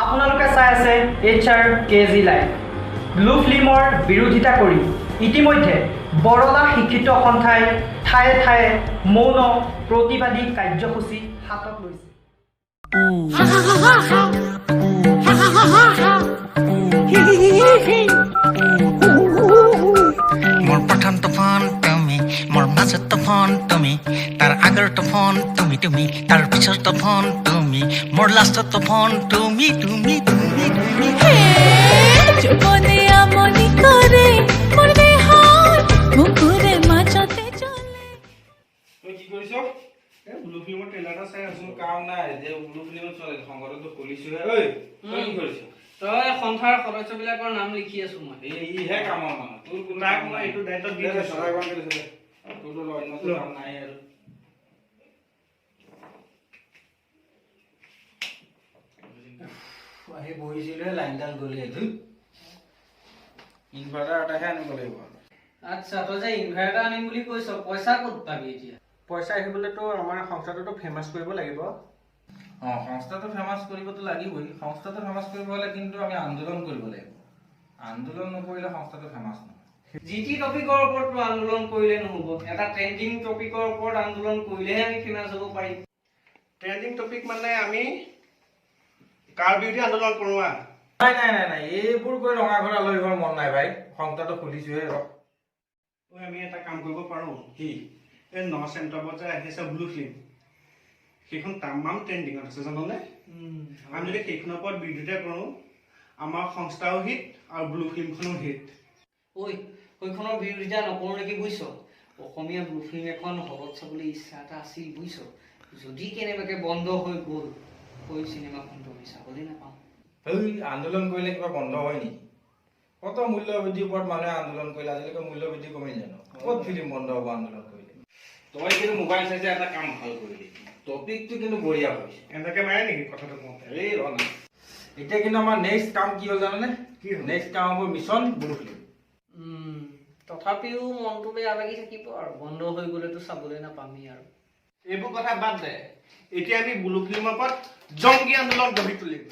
আপোনালোকে চাই আছে এইচআৰকেজি লাইভ। ব্লু ফিল্মৰ বিৰোধিতা কৰি ইতিমধ্যে বৰলা শিক্ষিত সন্থাই ঠায়ে ঠায়ে মৌন প্ৰতিবাদী কাৰ্যসূচী হাতত লৈছে। মোৰ প্ৰথমটো ফোন তুমি, মোৰ মাজতো ফোন তুমি, তাৰ আগৰটো ফোন তুমি তুমি, তাৰ পিছৰটো ফোন তুমি, মোৰ লাষ্টৰটো ফোন তুমি তুমি তুমি তুমি। যৌৱনে আমনি কৰে মোৰ দেহৰ বুকুৰে মাজতে জ্বলে। তই কি কৰিছ? এই ব্লু ফিল্মৰ ট্ৰেইলাৰ এটা চাই আছো। কোনো কাম নাই যে ব্লু ফিল্মত চলে। সংগঠনটো খুলিছোহে। ঐ, তই কি কৰিছ? তই সন্থাৰ সদস্যবিলাকৰ নাম লিখি আছো মই। এই ইহে কামৰ মানুহ, তোৰ কোনো তাক কাম মই নাই। এইটো দায়িত্ব দি দে, দে, দিছো। চৰাই কাম কৰিছে দে। তোৰতো অন্যতো ল। কাম নাই আৰু। আহি বহিছিলোহে, লাইনডাল গ'লে। ইনভাৰ্টাৰ এটাহে আনিব লাগিব আৰু। আচ্ছা, তই যে ইনভাৰ্টাৰ আনিম বুলি কৈছ, পইচা ক'ত পাবি এতিয়া? পইচা আহিবলৈতো আমাৰ সংস্থাটোতো ফেমাছ কৰিব লাগিব। অঁ, সংস্থাটো ফেমাছ কৰিবতো লাগিবই। সংস্থাটো ফেমাছ কৰিব হ'লে কিন্তু আমি আন্দোলন কৰিব লাগিব। আন্দোলন নকৰিলে সংস্থাটো ফেমাছ নহয়। যি টি টপিকৰ ওপৰততো আন্দোলন কৰিলে নহ'ব। এটা ট্ৰেণ্ডিং টপিকৰ ওপৰত আন্দোলন কৰিলেহে আমি ফেমাছ হ'ব পাৰিম। ট্ৰেণ্ডিং টপিক মানে আমি কাৰ বিৰোধী আন্দোলন কৰোঁ আ। নাই নাই নাই নাই, এইবোৰ কৰি ৰঙা ঘৰ আলহী হোৱাৰ মন নাই ভাই। সংস্থাটো খুলিছোহে, ৰ। ঐ, আমি এটা কাম কৰিব পাৰোঁ। কি? এই 9 ছেপ্টেম্বৰত যে আহি আছে ব্লু ফিল্ম, সেইখন তামাম ট্ৰেণ্ডিঙত আছে, জাননে? আমি যদি সেইখনৰ ওপৰত বিৰোধিতা কৰোঁ, আমাৰ সংস্থাও হিট আৰু ব্লু ফিল্মখনো হিট। ঐ, সেইখনৰ বিৰোধিতা নকৰোঁ নেকি, বুজিছ? অসমীয়া ব্লু ফিল্ম এখন হলত চাবলৈ ইচ্ছা এটা আছিল, বুজিছ? যদি কেনেবাকে বন্ধ হৈ গ'ল, সেই চিনেমাখনটো আমি চাবলৈ নাপাওঁ। এই আন্দোলন কৰিলে কিবা বন্ধ হয় নেকি? কত মূল্য বৃদ্ধিৰ ওপৰত মানুহে আন্দোলন কৰিলে, আজিলৈকে মূল্য বৃদ্ধি কমিল জানো? ক'ত ফিল্ম বন্ধ হ'ব আন্দোলন কৰিলে? তই কিন্তু মোবাইল চাইছে, এটা কাম ভাল কৰিলি। টপিকটো কিন্তু বঢ়িয়া হৈছে। এনেকে মাৰে নেকি কথাটো কওঁতে? এই ৰ না। এতিয়া কিন্তু আমাৰ নেক্সট কাম কি হ'ল জানানে? কি হ'ল? নেক্সট কাম হ'ব মিছন ব্লু ফিল্ম। তথাপিও মনটো বেয়া লাগি থাকিব আৰু, বন্ধ হৈ গ'লেতো চাবলৈ নাপামেই আৰু। এইবোৰ কথা বাদ দে। এতিয়া আমি ব্লু ফিল্মৰ ওপৰত জংগী আন্দোলন গঢ়ি তুলিম।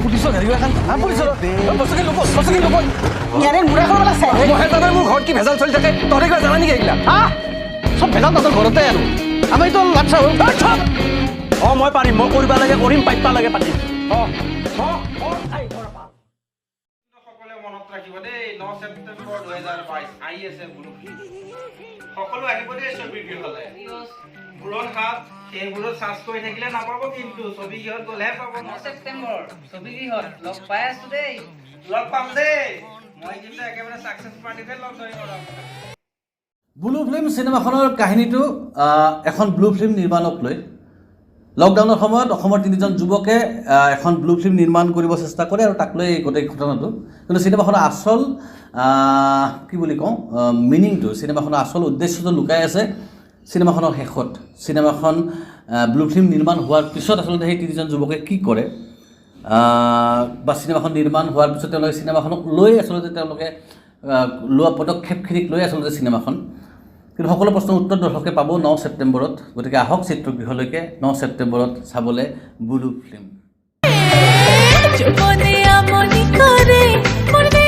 পুলিচৰ গাড়ী এখন, পুলিচৰ বস্তুখিনি ল'ব। ইয়াৰে মুৰাখন আছে। মই জানো মোৰ ঘৰত কি ভেজাল চলি থাকে। তহঁতে কিবা জানা নেকি এইগিলা? হা, চব ভেজাল তহঁতৰ ঘৰতে আৰু আমাৰ এইটো লাচ্ছা হ'ল। অঁ, মই পাৰিম। মই কৰিব লাগে কৰিম, পাতিব লাগে পাতিম। অঁ। সকলোৱে মনত ৰাখিব দেই, 9 ছেপ্টেম্বৰ 2022 আহি আছে ব্লু ফিল্ম। সকলো আহিব দেই ছবিগৃহলে। বুৰণ হাত সেইবোৰত চাৰ্চ কৰি থাকিলে নাপাব কিন্তু, ছবিগৃহত গ'লেহে পাব। 9 ছেপ্টেম্বৰ ছবিগৃহত লগ পাই আছো দেই। লগ পাম দেই। মই কিন্তু একেবাৰে ছাকচেছ পাৰ্টিতে লগ ধৰিম আৰু আপোনাক। ব্লু ফিল্ম চিনেমাখনৰ কাহিনীটো এখন ব্লু ফিল্ম নিৰ্মাণক লৈ। লকডাউনৰ সময়ত অসমৰ তিনিজন যুৱকে এখন ব্লু ফিল্ম নিৰ্মাণ কৰিব চেষ্টা কৰে আৰু তাক লৈ এই গোটেই ঘটনাটো। কিন্তু চিনেমাখনৰ আচল কি বুলি কওঁ, মিনিংটো, চিনেমাখনৰ আচল উদ্দেশ্যটো লুকাই আছে চিনেমাখনৰ শেষত। চিনেমাখন ব্লু ফিল্ম নিৰ্মাণ হোৱাৰ পিছত আচলতে সেই তিনিজন যুৱকে কি কৰে বা চিনেমাখন নিৰ্মাণ হোৱাৰ পিছত তেওঁলোকে চিনেমাখনক লৈ আচলতে তেওঁলোকে লোৱা পদক্ষেপখিনিক লৈ আচলতে চিনেমাখন। কিন্তু সকলো প্ৰশ্নৰ উত্তৰ দৰ্শকে পাব 9 ছেপ্টেম্বৰত। গতিকে আহক চিত্ৰগৃহলৈকে 9 ছেপ্টেম্বৰত চাবলৈ ব্লু ফিল্ম। যৌৱনে আমনি কৰে মোৰ।